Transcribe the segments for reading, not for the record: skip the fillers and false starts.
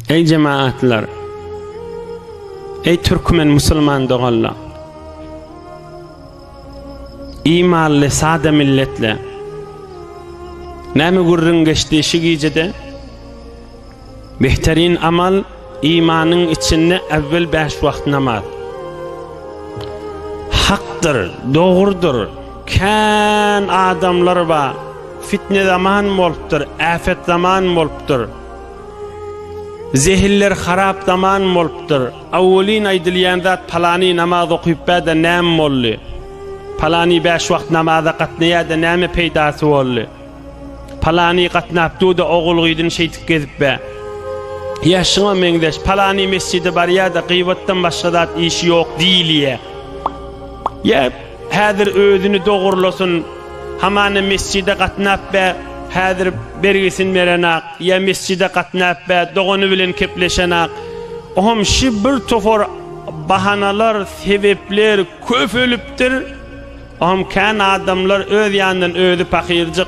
Eý jemaatlar! Eý türkmen musulman doganlar! Imanly sada milletler! Näme gürrüň geçdi şu gijede? Behterin amal imanyň içinde äwwel bäş wagt namaz. Hakdyr, dogrudyr. Kän adamlar bar. Fitne zaman bolupdyr, äfet zaman bolupdyr. Zehiller harap zaman bolupdyr. Awwelin aýdylýan zat palany namaz okyp bä-de näme boldy? Palany bäş wagt namaza gatnaýa-da näme peýdasy boldy? Palany gatnap dur-da ogul-gyzyny şeýdip gezip bä. Ýa şuňa meňzeş, palany mesjide barýa-da gyýbatdan başga zat işi ýok diýilýä. Ýa häzir özüni dogrulasyn, hamana mesjide gatnap bä, häzir bergisini berenak, ýa mesjide gatnap bä, dogany bilen kepleşenak. Oňam şi bir topar bahanalar, sebepler köpelipdir. Oňam kän adamlar öz ýanyndan özi pahyrjyk,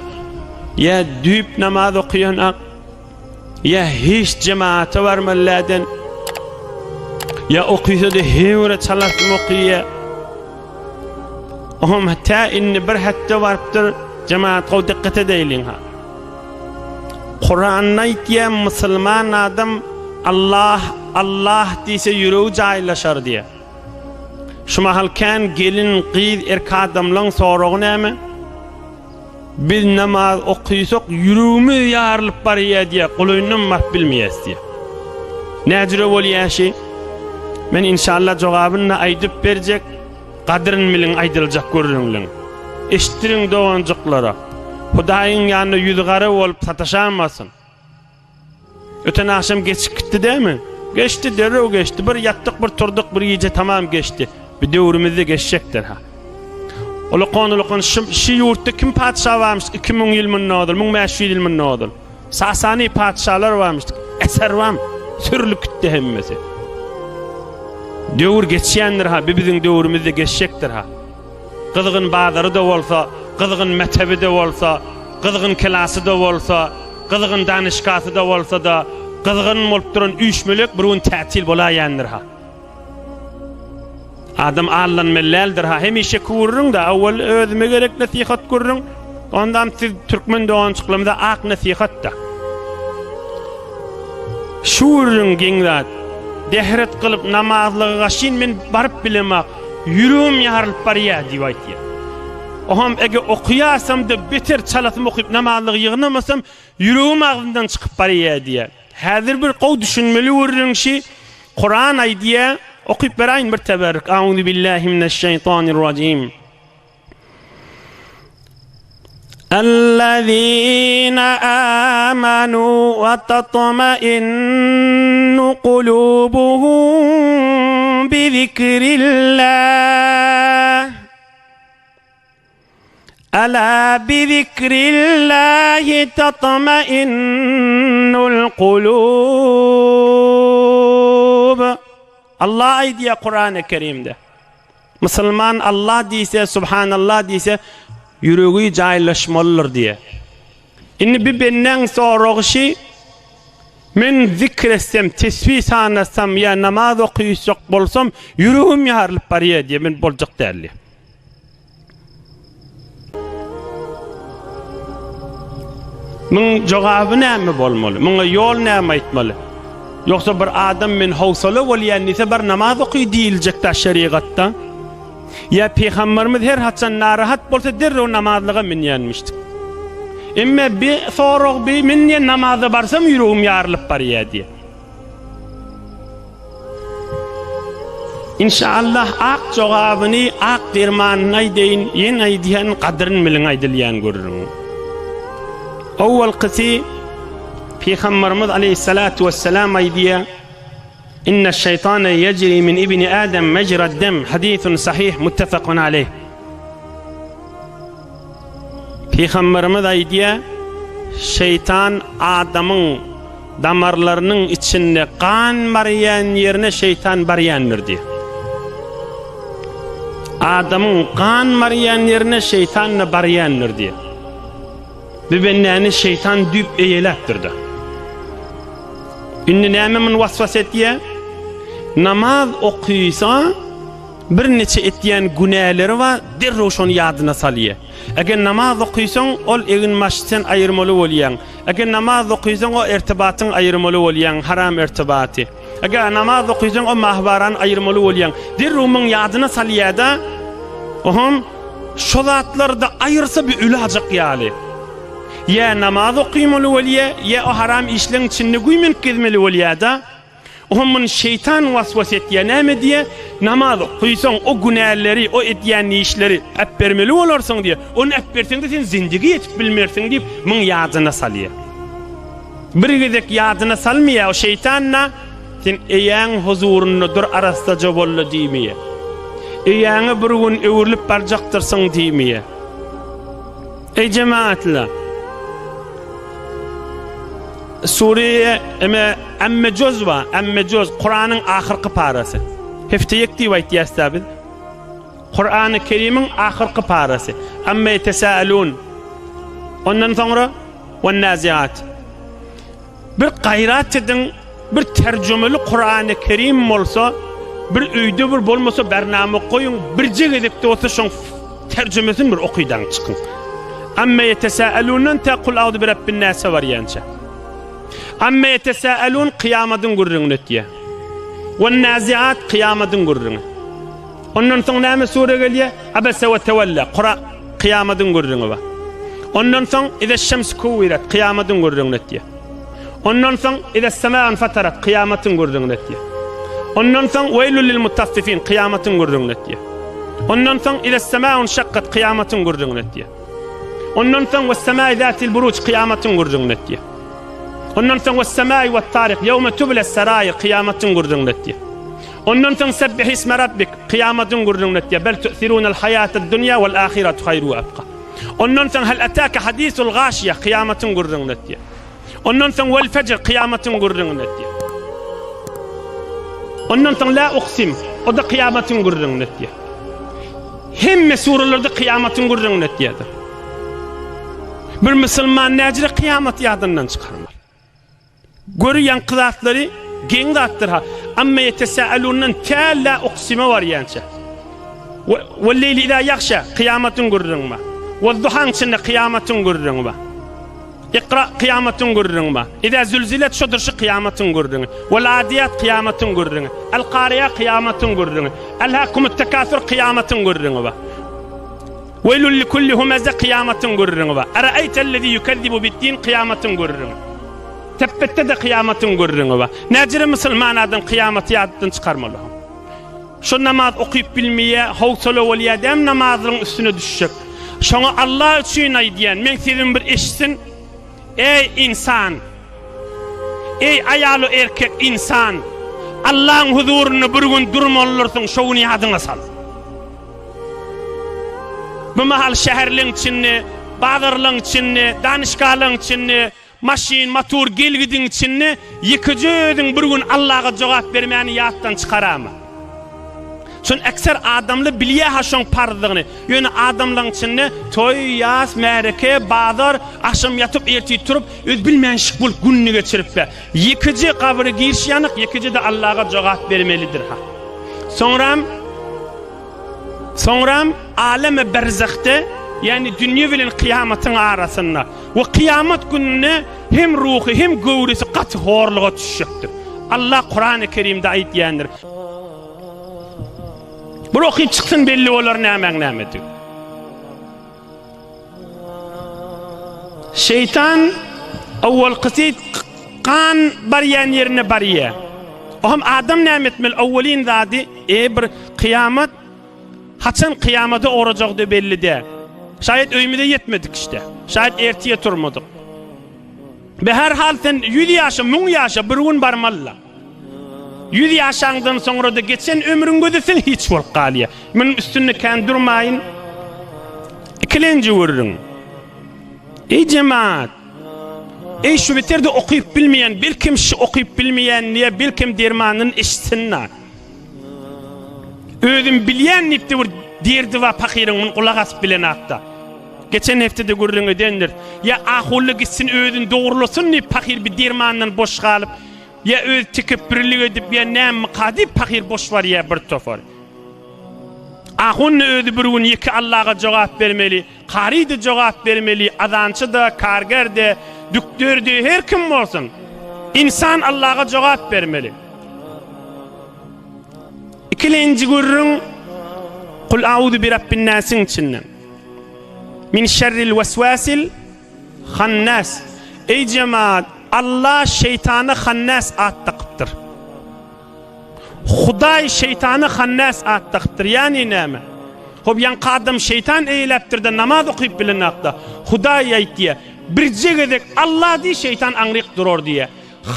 ýa düýp namaz okaýanak, ýa hiç jemaata barmaly läden, ýa okysa-da heýwere çalasyn okyýa. Oňam tä indi bir hetde barypdyr, jemaat gowy dikkat edeýliň ha. Kuranda aýtýar, musulman adam Allah, Allah diýse ýüregi jaýlaşar diýýär. Şu mahal kän gelin, gyz, erk adamlaň soragy näme? Biz namaz okysak ýüregimiz ýarylyp barýar diýýär, golaýyndan baryp bilmeýäs diýýär. Näjüre bolýar şi? Men inşallah jogabyny-da aýdyp berjek, gadyryn biliň aýdyljak gürrüňliň. Eşitdiriň doganjyklara. Hudaýyň ýanynda ýüzi gara bolup sataşamasyn. Öten agşam geçip gitdi dämi? Geçdi, derrew geçdi. Bir ýatdyk, bir turdyk, bir gije tamam geçdi. Bir döwrümizde geçjekdir ha. Ulakan ulakan şu, şu ýurtda kim patyşa barmyş 2000 ýyl mundan ozal, 1500 ýyl mundan ozal. Sasani patyşalar barmyş. Eser barm, sürülip gitdi hemmesi. Döwür geçýändir ha, bir biziň döwrümizde geçjekdir ha. Gyzgyn bazary-da bolsa, gyzgyn metebi-de bolsa, gyzgyn kelasy-da bolsa, gyzgyn danyşgasy-da bolsa-da, gyzgyn bolup duran üýşmelek bir gün tätil bolaýandyr-ha. Adam aldanmaly däldir-ha. Hemişeki gürrüň-de, owal özüme gerek nesihat gürrüň, ondam siz türkmen doganjyklarymyza ak nesihat-da. Şu gürrüň geň zat. Dehret kylyp namazlyga gaşyn men baryp bilemak. Ýüregim ýarylyp barýar diýip aýtýar. Oňam eger okaýarsam-da beter çalasym okyp namazlygy ýygnamasam ýüregim agzymdan çykyp barýar diýýär. Häzir bir gowy düşünmeli gürrüň şi Kuran aýdýar, okyp beräýin bir teberrük. Auzubillahi mineşşeýtanirrajim. Ellezine amanu we tatmainnu kulubuhum bi zikrillah. Ala bi zikrillahi tatmainnul kulub. Allah aýdýar Kurany Kerimde. Musulman Allah diýse, Subhanallah diýse, ýüregi jaýlaşmalydyr diýýär. Indi bir bendäň soragy şi, men zikr etsem, tesbih sanasam ýa namaz okyjak bolsam, ýüregim ýarylyp barýar diýýär, men boljak däl diýýär. Muň jogaby näme bolmaly? Muňa ýol näme aýtmaly? Ýogsa bir adam men howsala bolýan diýse bar namaz oky diýiljekdä şerigatda. Ýa pygamberimiz her haçan narahat bolsa derrew namazlyga münýänmişdik. Emme bi sorag bi men diýen namaza barsam ýüregim ýarylyp barýar diýe. Inşallah ak jogabyny ak dermanyny aýdaýyn ýene aýdýan gadyryn biliň aýdylýan gürrüň. Owalkysy Pygamberimiz aleyhissalatu vesselam aýdýar Inne şeýtane yecri min ibni Adem mecrad dem hadisun sahih muttefakun aleyh. Pygamberimiz aýdýar Şeýtan adamyň Damarlarynyň içinde gan barýan ýerine şeýtan barýandyr diýýär. Adamyň gan barýan ýerine şeýtan-da barýandyr diýýär. Bu bendäni şeýtan düýp eýeläpdir-de. Indi näme muny waswas etýär? Namaz okysa birniçe etýän günäleri bar, derrew şony ýadyna salýar. Eger namaz okysaň, ol egin-başy sen aýyrmaly bolýaň. Eger namaz okysaň, o ertibatyň aýyrmaly bolýaň, haram ertibaty. Eger namaz okysaň, o mahwarany aýyrmaly bolýaň. Derrew muň ýadyna salýar-da, oham şo zatlary-da aýyrsa bir ölajak ýaly. Ýa namaz okymaly bolýa, ýa o haram işleň içinde güýmenip gezmeli bolýa-da. Oňa muny şeýtan waswas etýär. Näme diýýär? Namaz okysaň, o günäleri, o edýän işleri äpbermeli bolarsyň diýýär. Ony äpberseň-de sen zindigi ýetip bilmersiň diýip, muň ýadyna salýar. Bir gezek ýadyna salmaýar o şeýtan-da, sen eýäň huzurynda dur arassaja bol-da diýmeýär. Eýäňe bir gün öwrülip barjakdyrsyň diýmeýär. Eý jemaatlar! Sure eme Amme jöz bar, Amme jöz Kuranyň ahyrky parasy. Hefteýek diýip aýtýas-da biz. Kurany Kerimiň ahyrky parasy. Amme ýetesälun. Ondan soňra Wan-naziat. Bir gaýrat ediň, bir terjümeli Kurany Kerim bolsa, bir öýde bir bolmasa bernama goýuň, birje gezekde bolsa şoň terjümesini bir okydaň çykyň. Amme ýetesälundan tä Kul auzu bi rabbin nase barýança. Amme ýetesälun kyýamadyň gürrüňini etýär. Wan-naziat kyýamadyň gürrüňi. Ondan soň näme sure gelýär? Abese we tewelle, Kura, kyýamadyň gürrüňi bar. Ondan soň Izeş-şems kuwiret, kyýamadyň gürrüňini etýär. Ondan soň Ize's-semâ infatarat, kyýamatyň gürrüňini etýär. Ondan soň Weýlül lil-mutaffifin, kyýamatyň gürrüňini etýär. Ondan soň Ize's-semâ inşakkat, kyýamatyň gürrüňini etýär. Ondan soň Wes-semâi zâtil-buruj, kyýamatyň gürrüňini etýär. Ondan soň Wes-semâi wet-taryk, ýewme tubles-seraýir, kyýamatyň gürrüňini etýär. Ondan soň Sebbihisme Rabbik, kyýamatyň gürrüňini etýär, Bel tu'thirunel haýatad dunýa wal ahiratu haýru we abka. Ondan soň Hel etâke hadisul gâşiýe, kyýamatyň gürrüňini etýär. Ondan soň Wel fejr, kyýamatyň gürrüňini etýär. Ondan soň La uksim, o-da kyýamatyň gürrüňini etýär. Hemme suralarda kyýamatyň gürrüňini etýärdir. Bir musulman näjire kyýamaty ýadyndan çykarmaly. Gör ýaňky zatlary geň zatdyr ha. Amma ýetesâelûndan tä lâ uksime barýança. Wel-leýli izâ ýagşâ, kyýamatyň gürrüňi bar. Wed-duhaň içinde kyýamatyň gürrüňi bar. Ikra, kyýamatyň gürrüňi bar. Izâ zülzilet şodur şu kyýamatyň gürrüňi. Wel-âdiýat kyýamatyň gürrüňi. El-Kariýa kyýamatyň gürrüňi. Elhâkumut-tekâsür kyýamatyň gürrüňi bar. Weýlül likulli humeze kyýamatyň gürrüňi bar. Eraeýtellezî ýukezzibu bid-din kyýamatyň gürrüňi. Tepbetde-de kyýamatyň gürrüňi bar. Näjere musulman adam kyýamaty ýatdan çykarmaly. Şo namaz okyp bilmeýär, howsala bolýar däm namazlygyň üstüne düşjek. Şoňa Allah üçin aýdýan, meň sesimi bir eşitsin. Eý ynsan! Eý aýal-u erkek ynsan! Allaň huzurynda bir gün durmalydyrsyň, şo güni ýadyňa sal. Bu mahal şäherleň içinde, bazarlaň içinde, danyşgalaň içinde, maşyn, motor gel-gidiň içinde ýekeje özüň bir gün Allaga jogap bermäni ýatdan çykarama. Şony ekser adamlar bilýär-ha şoň parzdygyny. Ýöne adamlaň içinde toý, ýas, märeke, bazar, agşam ýatyp, ertir turup, öz bilmänşik bolup gününi geçirip-de, ýekeje gabyra giriş ýanyk, ýekeje-de Allaga jogap bermelidir-ha. Soňram Soňram aleme berzahde, ýagny dünýe bilen kyýamatyň arasynda we kyýamat gününde hem ruhy hem göwresi gaty horluga düşjekdir. Allah Kurany Kerimde aýdýandyr. Bir okyp çyksyn belli bolar nämäň nämedigi. Şeýtan owalkysy gan barýan ýerine barýar. Ohm adam näme etmeli? Owalyn zady, e bir kyýamat haçan kyýamata ugrajagdy belli däl. Şaýat öýümize ýetmedik işte. Şaýat ertir turmadyk. Be her hal sen 100 ýaşa, 1000 ýaşa bir gün barmaly. Yüz ýaşaňdan soňra-da geçen ömrüň gözüsin hiç bolup galýar. Munuň üstünde kän durmaýyn. Ikilenji gürrüň. Eý jemaat! Eý şu beterde okyp bilmeýän, belkem şu okyp bilmeýän diýe, belkem dermanyny eşitsin-da. Özüm bilýän diýip-de bir derdi bar pahyryň, muny gulak asyp bilenakda. Geçen hepdede gürrüň edendir. Ýa ahunly gitsin özüni dogrulasyn diýip pahyr bir dermandan boş galyp. Ýa özi tekepbirlik edip ýa nämika diýip pahyr boş barýar bir topar. Ahun-da özi bir gün ýeke Allaga jogap bermeli, kary-da jogap bermeli, azançy-da, karger-de, dükder-de, her kim bolsun. Ynsan Allaga jogap bermeli. Ikilenji gürrüň Kul auzu bi rabbin-nasiň içinden. Min şerril weswasil hannas. Eý jemaat, Allah şeýtana hannas at dakypdyr. Hudaý şeýtana hannas at dakypdyr. Ýagny näme? Hop ýaňky adam şeýtan eýläpdir-de namaz okyp bilenakda. Hudaý aýtýa, birje gezek Allah diý şeýtan aňryk durar diýýä.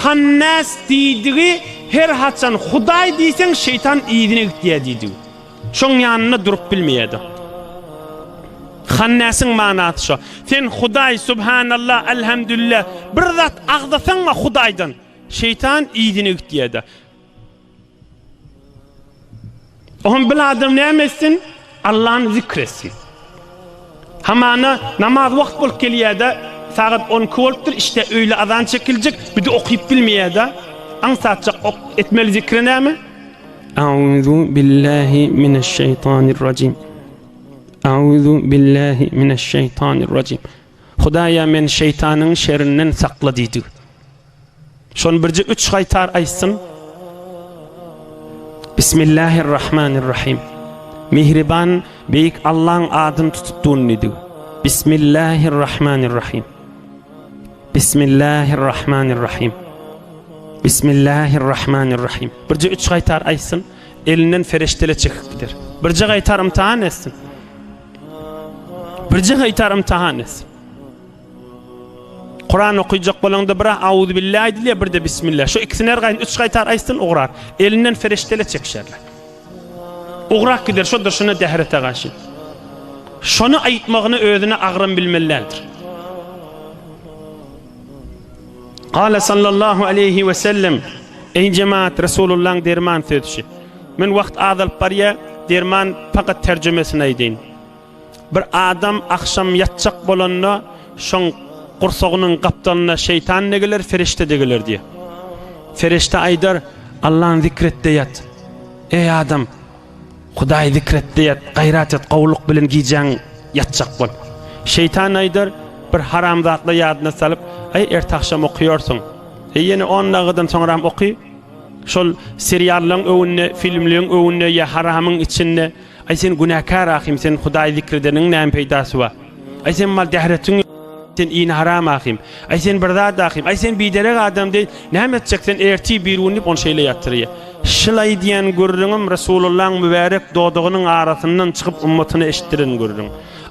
Hannas diýdigi her haçan Hudaý diýseň şeýtan yzyna gitýä diýdigi. Şoň ýanynda durup bilmeýädi. Hannasyň manasy şo. Sen Hudaý Subhanallah Elhamdülillah bir zat agzasaňma Hudaýdan şeýtan yzyna gitýädi. Oňa bil adam näme etsin? Allany zikr etsin. Hamana namaz wagt bolup gelýär-de, sagat 12 bolupdyr, işte öýle azan çekiljek, bir de okyp bilmeýär-de. Aňsatjak ok etmeli zikri näme? Auzu billahi mineşşeýtanirrajim. Auzu billahi mineşşeýtanirrajim. Hudaýa meni şeýtanyň şerinden sakla diýdi. Şony birje üç gaýtar aýtsyn. Bismillahirrahmanirrahim. Mihriban beýik Allaň adyny tutup dun diýdi. Bismillahirrahmanirrahim. Bismillahirrahmanirrahim. Bismillahirrahmanirrahim. Birje üç gaýtar aýtsyn, elinden fereştele çekip gider. Birje gaýtar imtihan etsin. Birje gaýtar imtihan etsin. Kuran okuyjak bolanda bir auzubillah aýdylýar, bir de bismillah. Şu ikisini her gaýyn üç gaýtar aýtsyn ugrar. Elinden fereştele çekişerler. Ugrak gider şo durşuna dährete garşy. Şony aýtmagyny özüne agram bilmeli däldir. Gala sallallahu aleyhi ve sellem Ey cemaat Resulullah'ın derman sözü. Men wagt azalyp barýar, derman fakat terjümesini aýdaýyn. Bir adam agşam ýatjak bolanda, şoň gursagynyň gapdalyna şeýtan-da geler, ferişde-de geler diýýär. Ferişde aýdar, Allany zikr et-de ýat. Eý adam, Hudaýy zikr et-de ýat, gaýrat et, gowulyk bilen gijäň ýatjak bol. Şeýtan aýdar, bir haram zatlar ýadyna salyp, Eý, erte agşam okaýarsyň. Eý, ýene on dagydan soňram oky. Şol seriallaryň öwünde, filmleň öwünde ýa haramyň içinde, Aý sen günäkär ahym sen Hudaýy zikr edeniň näme peýdasy bar? Aý sen mal dähretiň ýok sen ini haram ahym. Aý sen bir zat ahym. Aý sen biderek adam deý näme etjek sen ertir bir gün diýip ony şeýle ýatyrýa. Şul aýdýan gürrüňim Resulullaň mübärek dodagynyň arasyndan çykyp ummatyna eşitdiren gürrüň.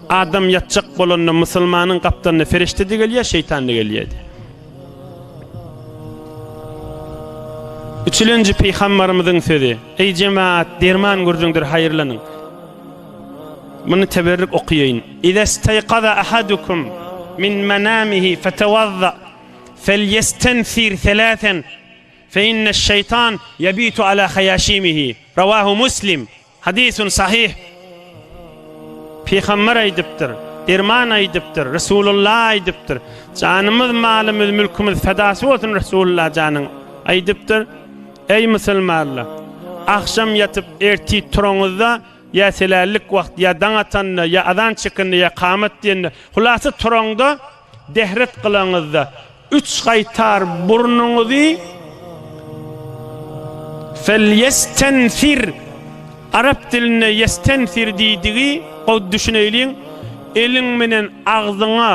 Adam ýatjak bolanda musulmanyň gapdalyna ferişde-de gelýär, şeýtan-da gelýär diýýär. Üçülenji pygambarymyzyň sözi, Eý jemaat, derman gürrüňdir haýyrlanyň. Muny teberrik okaýaýyn. Izesteýkaza ahadukum min manamihi fetewazza felýestensir selasen fe inneş-şeýtan ýebitu ala haýaşimihi. Rawahu Muslim. Hadisun sahyh. Pygamber aýdypdyr, derman aýdypdyr, Resulullah aýdypdyr. Janymyz, malymyz, mülkümiz fedasy bolsun Resulullah janyň aýdypdyr. Eý musulmanlar! Agşam ýatyp ertir turaňyzda ýa selällik wagt, ýa daň atanda, ýa azan çekende, ýa kamat diýende, hulasa turaňda Dehret kylaňyzda, üç gaýtar burnuňyzy Felýestensir, arap dilinde ýestensir diýdigi, gowy düşüneýliň, eliň menen agzyňa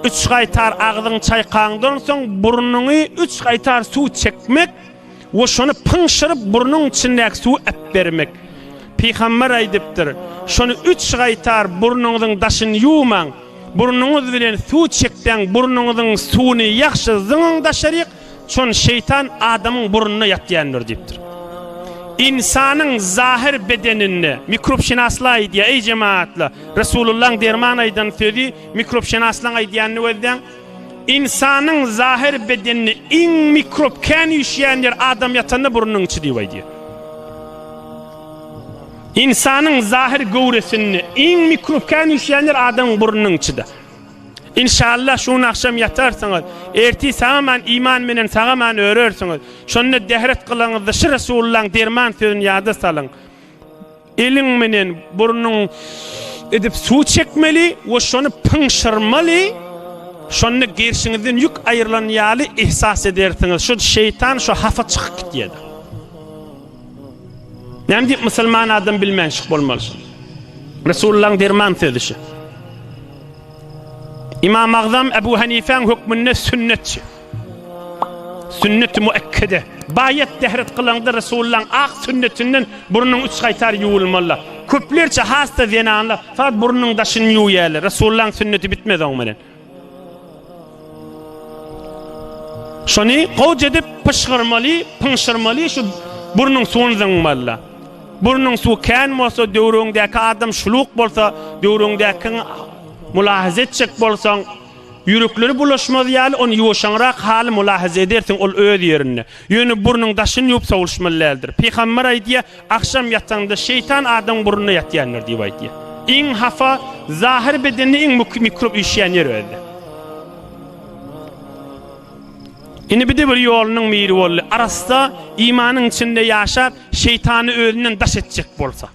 üç gaýtar agzyňy çaýkaňdan soň burnuňy üç gaýtar suw çekmek we şony pyňşyryp burnuň içindäki suwy äpbermek. Pygamber aýdypdyr, Şony üç gaýtar burnuňyzyň daşyny ýuwmaň, Burnuňyz bilen suw çekseň burnuňyzyň suwuny ýagşy zyňyň daşaryk, şon şeýtan adamyň burnunda ýatýandyr diýipdir. Ynsanyň zahyr bedeninde mikrobşynaslar aýdýar, eý jemagatlar, Resulullaň derman aýdan sözi mikrobşynaslaň aýdýanyny gözläň. Ynsanyň zahyr bedeninde iň mikrob kän üýşýän ýer adam ýatanda burnunyň içi diýip aýdýar. Ynsanyň zahyr göwresinde iň mikrob kän üýşýän ýer adamyň burnunyň içide. Inşallah şu gün agşam ýatarsyňyz. Ertir sagaman iman menen sagaman örersiňiz. Şonda dehret kylaňyzda şu Resulullaň derman sözüni ýada salyň. Eliň menen burnuň edip suw çekmeli we şony pyňşyrmaly. Şonda gerşiňizden ýük aýrylan ýaly ihsas edersiňiz. Şu şeýtan şu hafa çykyp gitýär. Näme diýip musulman adam bilmänşik bolmaly şu. Resulullaň derman sözi şu. Imam Agzam Ebu Hanifäň hökmünde sünnetçi. Sünnet-i muekkede. Baýat dehret kylaňda Resulullaň ak sünnetinden burnuň üç gaýtar ýuwulmaly. Köplerçe has-da zenanlar faqat burnuň daşyny ýuwýarlar. Resulullaň sünneti bitmez oň bilen. Şony gowja edip pyşgyrmaly, pyňşyrmaly, şu burnuň suwuny zyňmaly. Burnuň suwy kän bolsa, döwrüňdäki adam şuluk bolsa, döwrüňdäkiň mulahaza etjek bolsaň, ýürekleri bulaşmaz ýaly ony ýuwaşaňrak haly mulahaza edersiň, ol öz ýerinde. Ýöne burnuň daşyny ýuwup sowulşmaly däldir. Pygamber aýdýar, Agşam ýataňda şeýtan adamyň burnunda ýatýandyr diýip aýdýar. Iň hapa, zahyr bedende iň mikrop üýşýän ýer özde. Indi bir-de bir ýolunyň biri boldy. Arassa imanyň içinde ýaşap, şeýtany özünden daş etjek bolsa.